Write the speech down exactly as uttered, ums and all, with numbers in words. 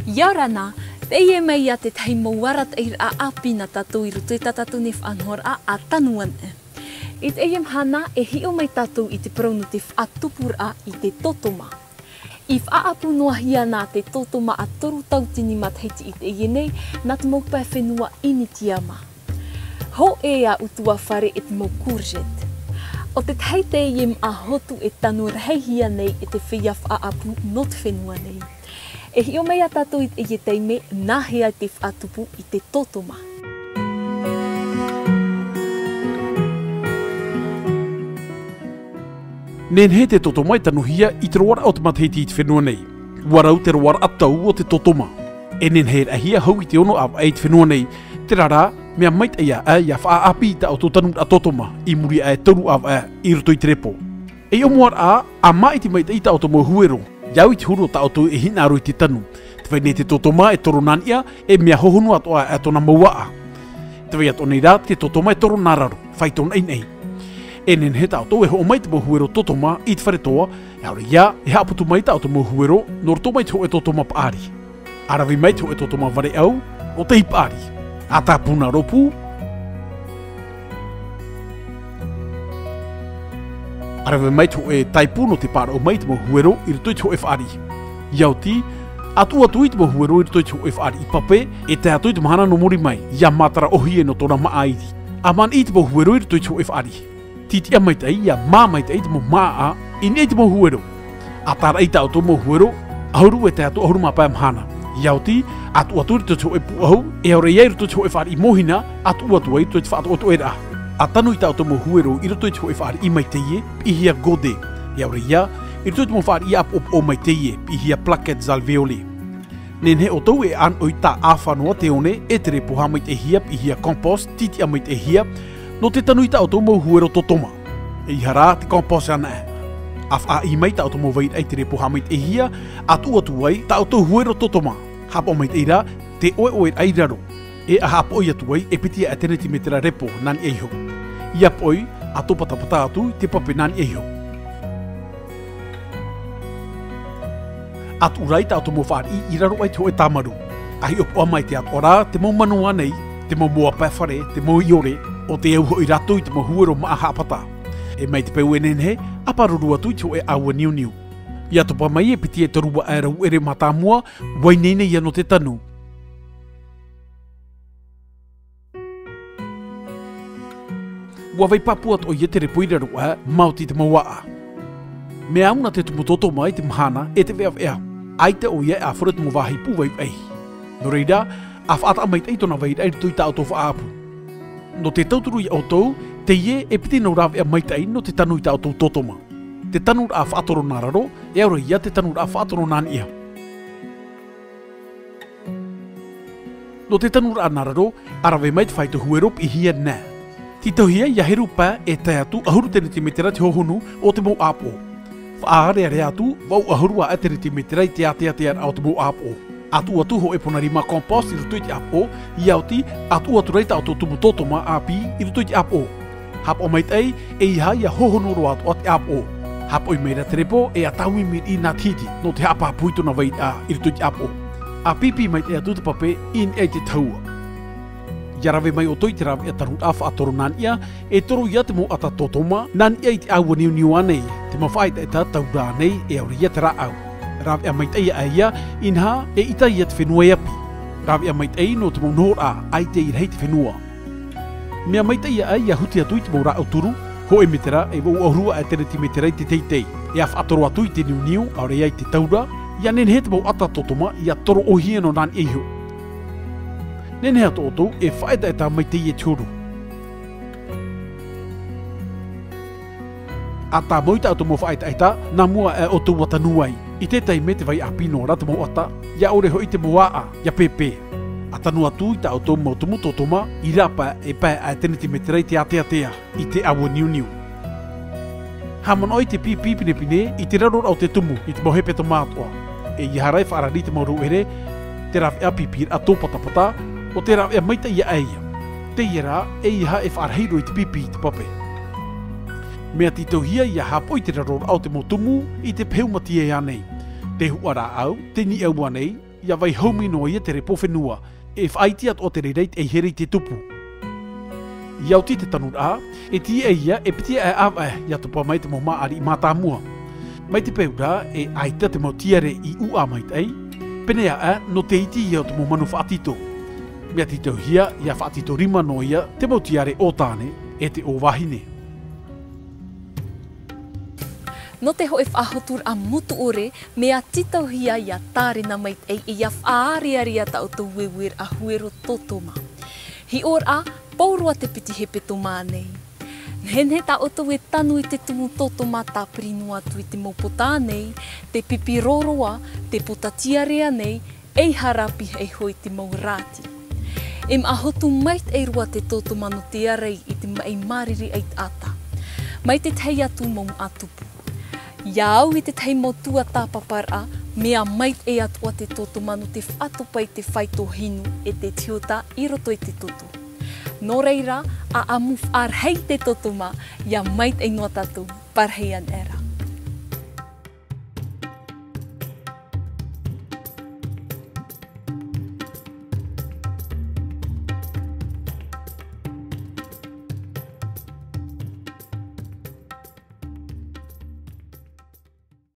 ʻIa ora na, teie mai ia te tahi mau arataʻiraʻa ʻāpī nā tātou i roto i tā tātou nei faʻanahoraʻa a Tanu Anaʻe. I teie mahana, e hiʻo mai tātou i te parau nō te faʻatupuraʻa i te tōtoma. I faʻaʻapu noa hia na te tōtoma a toru tauatini matahiti i teie nei, nā te mau pae fenua ʻInitia mā. Hōʻē ā ʻutuāfare e te mau courgette. ʻO te tahi teie māʻa hotu e tano rahi hia nei e te feiā faʻaʻapu nō te fenua nei. E hiʻo mai ia tātou i teie taime, nā hea te faʻatupu i te tōtoma. Nehenehe te tōtoma e tano hia i te roaraʻa o te matahiti i te fenua nei. ʻUa rau te roaraʻa tau o te tōtoma. E nehenehe e raʻa hia hau i te ono ʻāvaʻe i te fenua nei, terā rā, mea maitaʻi aʻe ia faʻaʻāpī i tā ʻoutou tanuraʻa tōtoma, i muri aʻe toru ʻāvaʻe i roto i te repo. E ʻōmuaraʻa, ʻa māʻiti maitaʻi i tā ʻoutou mau huero, ʻia au i te huru o tā ʻoutou e hinaʻaro i te tanu. Tē vai nei te tōtoma e toro nā niʻa, e mea hohonu atoʻa aʻe tōna mau ʻāʻa. Tē vai atoʻa nei rā te tōtoma e toro nā raro, faito naʻinaʻi. E nehenehe tā ʻoutou e hoʻo mai te mau huero tōtoma i te fare toa, ʻaore ia, e haʻaputu mai tā ʻoutou mau huero, nō roto mai te hōʻē tōtoma paʻari. ʻA rave mai te hōʻē tōtoma vareʻau, ʻo tei paʻari. ʻA tāpū nā rōpū. ʻA rave mai te hōʻē tāipu nō te pāraʻu mai i te mau huero i roto i te hōʻē faʻari. ʻIa oti, ʻa tuʻu atu i te mau huero i roto i te hōʻē faʻari i pape, e tae atu i te mahana nō muri mai, ʻia mātara ʻōhie nō tōna māʻa ʻairi. ʻA māniʻi i te mau huero i roto i te hōʻē faʻari. Tītiʻa maitaʻi, ʻia mā maitaʻi te mau māʻa, i niʻa i te mau huero. ʻA tāraʻi tā ʻoutou mau huero, ʻahuru e tae atu ʻahuru mā pae mahana. ʻIa oti, ʻa tuʻu atu i roto i te hōʻē pūʻohu, e ʻaore ia i roto i te hōʻē faʻari mōhina, ʻa tuʻu atu ai i roto i te faʻatoʻetoʻeraʻa. ʻA tanu i tā ʻoutou mau huero i roto i te hōʻē faʻari mai teie, piʻihia godet. E ʻaore ia, i roto i te mau faʻari ʻāpoʻopoʻo mai teie, piʻihia plaquettes alvéolées. Nehenehe ʻoutou e ʻānoʻi tā ʻāfa noa te one, e te repo haʻamaitaʻihia, piʻihia compost, tītiʻa maitaʻihia, nō te tanu i tā ʻoutou mau huero tōtoma. ʻEiaha rā te compost anaʻe. ʻA faʻaʻī mai tā ʻoutou mau vairaʻa i te repo haʻamaitaʻihia, ʻa tuʻu atu ai tā ʻoutou huero tōtoma. Haʻapaʻo maitaʻi rā, te ʻoeʻoeraʻa i raro. E ʻa haʻapaʻo atu ai, e piti aʻe tenetimetera repo, nā niʻa iho. ʻIa poʻi, ʻa tōpatapata atu i te pape nā niʻa iho. ʻA tuʻu rā i tā ʻoutou mau faʻari i raro aʻe i te hōʻē tāmaru. ʻA hiʻopoʻa mai te atoʻa rā, te mau manu ānei, te mau moa pae fare, te mau ʻiore, ʻo tē au hoʻi rātou i te mau huero māʻa haʻapata. E mai te peu e nehenehe, ʻa pāruru atu i te hōʻē ʻāua niuniu. ʻIa topa mai e piti e toru aʻe rauʻere mātāmua, ʻua ineine ia nō te tanu. ʻUa vai pāpū atoʻa ia te repo i raro aʻe, maoti te mau ʻāʻa. Mea au nā te tumu tōtoma i te mahana e te veʻaveʻa. ʻAita ʻoia e ʻāfaro i te mau vāhi pūvaivahi. Nō reira, ʻa faʻataʻa maitaʻi tōna vairaʻa i roto i tā ʻoutou faʻaʻapu. Nō te tauturu ia ʻoutou, teie e piti nau rāveʻa maitaʻi nō te tanu i tā ʻoutou tōtoma. Te tanuraʻa faʻatoro nā raro, e ʻaore ia te tanuraʻa faʻatoro nā niʻa. Nō te tanuraʻa nā raro, ʻa rave mai te faito huero piʻihia nā. Tītauhia ʻia heru pae e tae atu ʻahuru tenetimetera te hohonu o te mau ʻāpoʻo. Faʻaʻareʻare atu, vaʻu ʻahuru aʻe tenetimetera i te āteatearaʻa o te mau ʻāpoʻo. ʻA tuʻu atu hōʻē pona rima compost i roto i te ʻāpoʻo, ʻia oti, ʻa tuʻu atu rā i tā ʻoutou tumu tōtoma ʻāpī i roto i te ʻāpoʻo. Haʻapaʻo maitaʻi, ʻeiaha ʻia hohonu roa atoʻa te ʻāpoʻo. Haʻapaʻo mai rā te repo, e ʻa tāuimiriʻi nā te hiti, nō te haʻapāpū i tōna vairaʻa i roto i te ʻāpoʻo. ʻA pīpī maitaʻi atu te pape i niʻa i te tahua. ʻIa rave mai ʻoutou i te rāveʻa tanuraʻa faʻatoro nā niʻa, e toro ia te mau ʻata tōtoma, nā niʻa i te ʻāua niuniu ānei, te mau faʻaetaeta taura ānei, e ʻaore ia te rāʻau. Rāveʻa maitaʻi aʻe ia, inaha, e ʻita ia te fenua e ʻapi. Rāveʻa maitaʻi nō te mau nohoraʻa, ʻaita i rahi te fenua. Mea maitaʻi aʻe ʻia huti atu i te mau rāʻau turu, hōʻē metera e vaʻu ʻahuru aʻe tenetimetera i te teitei, e ʻa faʻatoro atu i te niuniu, ʻaore ia i te taura, ʻia nehenehe te mau ʻata tōtoma ʻia toro ʻōhie noa nā niʻa iho. Nehenehe atoʻa ʻoutou e faʻaetaeta mai teie te huru. ʻA tāmau i tā ʻoutou mau faʻaetaeta, nā mua aʻe ʻoutou ʻua tanu ai. I te taime tē vai ʻāpī noa ra te mau ʻata, ʻia ʻore hoʻi te mau ʻāʻa, ʻia pēpē. ʻA tanu atu i tā ʻoutou mau tumu tōtoma, i rāpae e pae aʻe tenetimetera i te āteatea, i te ʻāua niuniu. Haʻamanaʻo i te pīpī pinepine i te raroraʻa o te tumu, i te mau hepetoma atoʻa. ʻEiaha rā e faʻarari i te mau rauʻere, te rāveʻa pīpīraʻa tōpatapata, ʻo te rāveʻa maitaʻi aʻe ia. Teie rā, ʻeiaha e faʻarahi roa i te pīpī i te pape. Mea tītauhia ʻia haʻapaʻo i te raroraʻa o te mau tumu i te pehu matie ānei. Te huʻa rāʻau, te niʻa ānei, Ia vai haumi noa ia te repo fenua, e faʻaiti atu ʻo te reira i te ʻaihere i te tupu. Ia oti te tanuraʻa, e tiʻa ia e piti aʻe ʻāvaʻe ia topa mai te mau māʻari mātāmua. Mai te peu rā, e ʻaita te mau tiare i ʻuʻa maitaʻi, pēnei aʻe nō te iti ia o te mau manu faʻatito. Mea tītauhia, ia faʻatito rima noa ia te mau tiare ʻōtāne e te ʻōvāhine. Nō te hōʻē faʻahoturaʻa motu ʻore, mea tītauhia ia tārena maitaʻi e ia faʻaārearea tā ʻoutou ueueraʻa huero tōtoma. Hiʻoraʻa, pauroa te piti hepetoma nei. Nehenehe tā ʻoutou e tanu i te tumu tōtoma tāpiri noa atu i te mau pota nei, te pipi roroa, te pota tiare nei, ʻeiaha rā pihaʻi iho i te mau rāti. E māʻa hotu maitaʻi roa te tōtoma nō te ārai i te maʻi māriri ʻaitaʻata. Mai te tahi atu mau māʻa tupu. Ia au i te tahi mau tuatāpaparaʻa, mea maitaʻi atoʻa te tōtoma nō te faʻatopa i te faito hinu e te tiota i roto i te toto. Nō reira, ʻaʻamu faʻarahi te tōtoma, ia maitaʻi noa tātou, parahi ana ra.